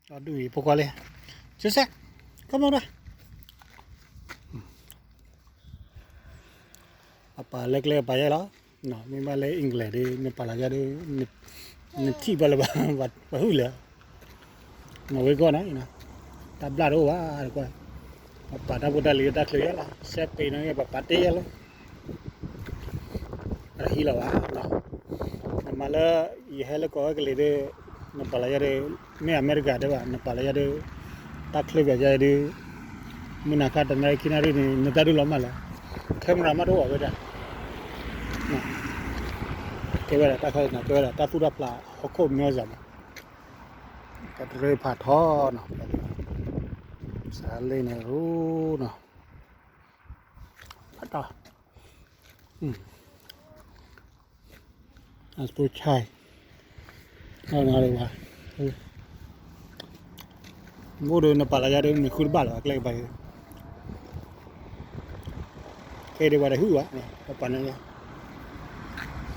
ဒီးဒုးအံၤဖိခွါလံ, ကစဲး, ကမီၤဒၣ်, အပာ်လၢကျဲကပာ်ယဲလီၤ, မ့ၢ်ဘၣ်လၢ English ဒ် နပာ်လီၤယဲဒ်, နထံၣ်ဘၣ်လၢၤဘၣ်, ပှၤဟုၣ်လဲၣ်, မ့ၢ်ဝဲကီၢ်န့ၣ်, တၢ်ဘျၣ်တအိၣ်ဘၣ်, ပပာ်တၢ်ဖိတၢ်လံၤလၢတၢ်ချၢယဲလီၤ, စဲးပ့ၤန့ၣ် ပပာ်တ့ၢ်ယဲလီၤ အတဟံးလီၤဘၣ်, နမၤလၢ ယဟဲလၢကီၢ်ဝဲကလံၤဒ်, နပာ်လီၤယဲဒ်, မ့ၢ်အမဲရကၤဒ်ဘၣ် နပာ်လီၤယဲဒ်, တၢ်ချၢပၠးယဲဒ်, မုၢ်နၤခါတနၣ်ရံၣ်ခံနၣ်ရံၣ်န့ၣ် နတၢ်ဒုးလီၤမၢ်လၢ, camera မးတအိၣ်ဘၣ်ဝဲဒၣ်, ကဲဝဲဒၣ်တၢ်ခါန့ၣ် ကဲဝဲဒၣ်တၢ်သူၣ်တၢ်ဖျးဟီၣ်ခိၣ်မီၢ်စၢ်မး, ကတရၢဖးထီနီၤ, စးလ့န့ၣ်ရူနီၤ, ဖးထီ အသိဆါ, မ့ၢ်ဒီးနပာ်လီၤယဲဒ် မ့ၢ်ဃုတဘၣ်လၢၤဘၣ် ကျဲကပၤ, ခဲအံၤဒ်ပှၤတဟုၣ်ဘၣ်, ပပာ်န့ၣ်